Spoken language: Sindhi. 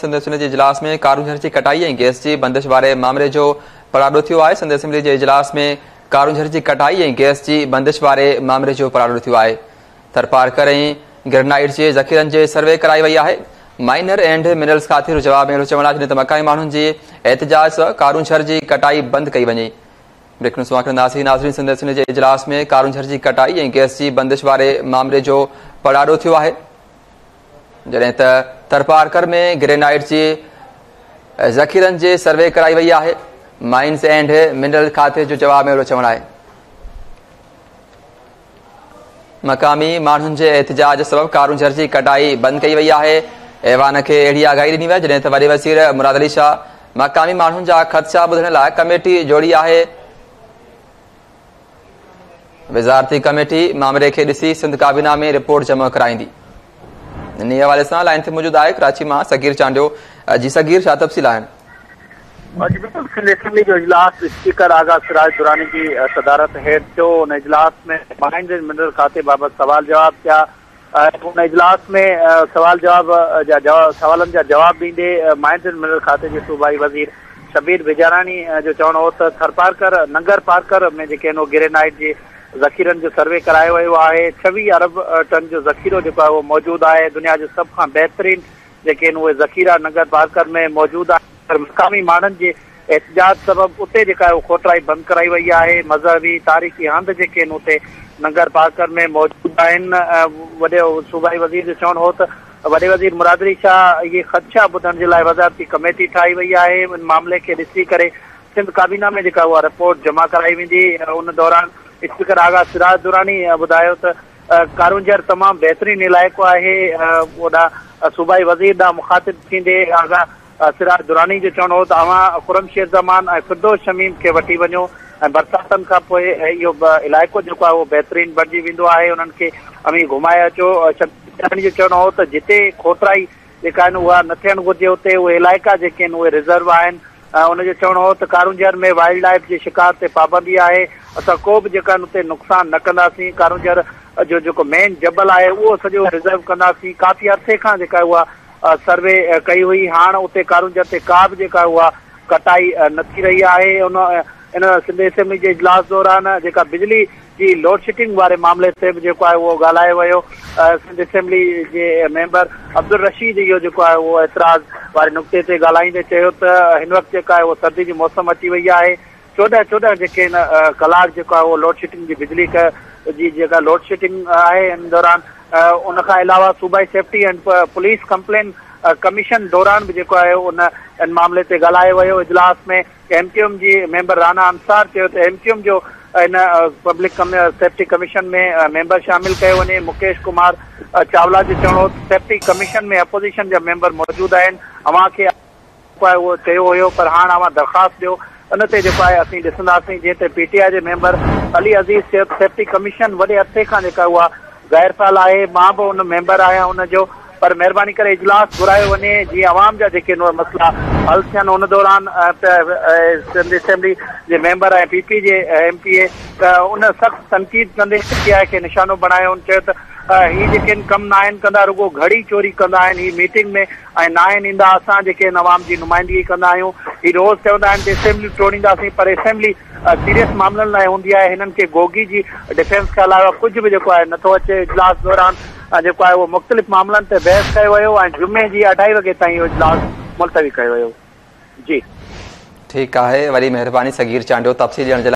سنڌ اسيمبلي جي اجلاس ۾ ڪارونجهر جي ڪٽائي ۽ گئس جي بندش واري مامري جو پڙاڏو ٿيو آهي. سنڌ اسيمبلي جي اجلاس ۾ ڪارونجهر جي ڪٽائي ۽ گئس جي بندش واري مامري جو پڙاڏو ٿيو آهي. ٿرپارڪر ۽ گرينائيٽ جي ذخيرن جي سروي ڪرائي وئي آهي. مائنر اينڊ منرلز کاتي جو جواب ۾ اهڙو چوڻ آهي جڏهن ته مقامي ماڻهن جي احتجاج سبب ڪارونجهر جي ڪٽائي بند ڪئي وڃي. بريڪ نيوز ڪنداسين. ناظرين، سنڌ اسيمبلي جي اجلاس ۾ ڪارونجهر جي ڪٽائي ۽ گئس جي بندش واري مامري جو پڙاڏو ٿيو آهي. جڏهن ته ٿرپارڪر ۾ گرينائيٽ جي ذخيرن جي سروي ڪرائي وئي آهي. مائنز اينڊ منرل کاتي جو جواب ۾ اهڙو چوڻ آهي. مقامي ماڻهن جي احتجاج سبب ڪارونجهر جي ڪٽائي بند ڪئي وئي آهي. ايوان کي اهڙي آگاهي ڏني وئي جڏهن ته وڏي وزير مراد علي شاهه مقامي ماڻهن جا خدشا ٻڌڻ لاء ڪميٽي جوڙي آهي. وزارتي ڪميٽي مامري کي ڏسي سنڌ ڪابينا ۾ رپورٽ جمع ڪرائيندي. انهي حوالي سان لائن تي موجود آهي ڪراچي مان صغير چانڊيو. جي صغير، ڇا تفصيل آهن؟ جي بلڪل، سنڌ اسيمبلي جو اجلاس اسپيڪر آغا سراج دراني جي صدارت هيٺ ٿيو. ان اجلاس ۾ مائنز اينڊ منرل کاتي بابت سوال جواب ٿيا. ان اجلاس ۾ سوال جواب جا سوالن جا جواب ڏيندي مائنز اينڊ منرل کاتي جي صوبائي وزير شبير بجاراڻي جو چوڻ هو ته ٿرپارڪر، ننگر پارڪر ۾ جيڪي آهن اهي گرينائيٽ جي ذخيرن جو سروي ڪرايو ويو آهي، 26 ارب ٽن جو ذخيرو جيڪو آهي اهو موجود آهي، دنيا جو سڀ کان بهترين جيڪي آهن اهي ذخيرا ننگر پارڪر ۾ موجود آهن، پر مقامي ماڻهن جي احتجاج سبب اتي جيڪا آهي اهو کوٽرائي بند ڪرائي وئي آهي، مذهبي تاريخي هنڌ جيڪي آهن اتي ننگر پارڪر ۾ موجود آهن. وڏي صوبائي وزير جو چوڻ هو ته وڏي وزير مراد علي شاهه اهي خدشا ٻڌڻ جي لاء وزارتي ڪميٽي ٺاهي وئي آهي، ان معاملي کي ڏسي ڪري سنڌ ڪابينا ۾ جيڪا اها رپورٽ جمع ڪرائي ويندي. ان دوران اسپيڪر آغا سراج دراني ٻڌايو ته ڪارونجهر تمام بهترين علائقو آهي، اوڏانهن صوبائي وزير ڏانهن مخاطب ٿيندي آغا سراج دراني جو چوڻ هو ته اوهان خرم شير زمان ۽ فردوس شميم کي وٺي وڃو ۽ برساتن کان پوء اهو علائقو جيڪو آهي اهو بهترين بڻجي ويندو آهي، انهن کي اوهين گهمائي اچو. شبير دراني جو چوڻ هو ته جتي کوٽرائي جيڪا آهن اها نه ٿيڻ گهرجي اتي اهي علائقا جيڪي آهن اهي ريزرو آهن. ان جو چوڻ هو ته ڪارونجهر ۾ وائلڊ لائيف جي شڪار تي پابندي آهي، اسان ڪو به جيڪا آهن اتي نقصان نه ڪنداسين، ڪارونجهر جو جيڪو مين جبل آهي اهو سڄو ريزرو ڪنداسين، ڪافي عرصي کان جيڪا اها سروي ڪئي هئي، هاڻ اتي ڪارونجهر تي ڪا به جيڪا اها ڪٽائي نه ٿي رهي آهي. ان ان سنڌ اسيمبلي جي اجلاس دوران جيڪا بجلي جي لوڊشيڊنگ واري معاملي تي به جيڪو آهي اهو ڳالهايو ويو. سنڌ اسيمبلي جي ميمبر عبدالرشيد اهو جيڪو آهي اهو اعتراض واري نقطي تي ڳالهائيندي چيو ته هن وقت جيڪا آهي اهو سردي جي موسم اچي وئي آهي، 14 14 جيڪي آهن ڪلاڪ جيڪو آهي اهو لوڊشيڊنگ جي بجلي جي جيڪا لوڊشيڊنگ آهي ان دوران ان کان علاوه صوبائي safety and police complain commission دوران به جيڪو آهي ان ان معاملي تي ڳالهايو ويو. اجلاس ۾ ايم ڪيو ايم جي ميمبر رانا انصار چيو ته ايم ڪيو ايم جو ان پبلڪ سيفٽي ڪميشن ۾ ميمبر شامل ڪيو وڃي. مڪيش ڪمار چاولا جو چوڻ هو ته سيفٽي ڪميشن ۾ اپوزيشن جا ميمبر موجود آهن، اوهان کي جيڪو آهي اهو چيو هيو پر هاڻ اوهان درخواست ڏيو ان تي جيڪو آهي اسين ڏسنداسين. جنهن تي پي ٽي آء جي ميمبر علي عزيز چيو ته سيفٽي ڪميشن وڏي عرصي کان جيڪا اها غير فعال آهي، مان به ان ميمبر آهيان ان جو، پر مهرباني ڪري اجلاس گهرايو وڃي جيئن عوام جا جيڪي اهي مسئلا حل ٿين. ان دوران سنڌ اسيمبلي جي ميمبر ۽ پي پي جي ايم پي اي ان سخت تنقيد ڪندي پي ٽي آء کي نشانو بڻايو. هن چيو ته هي جيڪي آهن ڪم ناهن ڪندا، رڳو گهڙي چوري ڪندا آهن، هي ميٽنگ ۾ ۽ ناهن ايندا، اسان جيڪي آهن عوام جي نمائندگي ڪندا آهيون، هي روز چوندا آهن ته اسيمبلي ٽوڙينداسين پر اسيمبلي سيريس معاملن لاء هوندي آهي، هنن کي گوگي جي ڊفينس کان علاوه ڪجهه به جيڪو آهي نٿو اچي. اجلاس دوران جيڪو آهي اهو مختلف معاملن تي بحث ڪيو ويو ۽ جمعي جي اڍائي وڳي تائين اهو اجلاس ملتوي ڪيو ويو. جي. ٺيڪ آهي، وڏي مهرباني صغير چانڊيو تفصيل ڏيڻ جي لاء.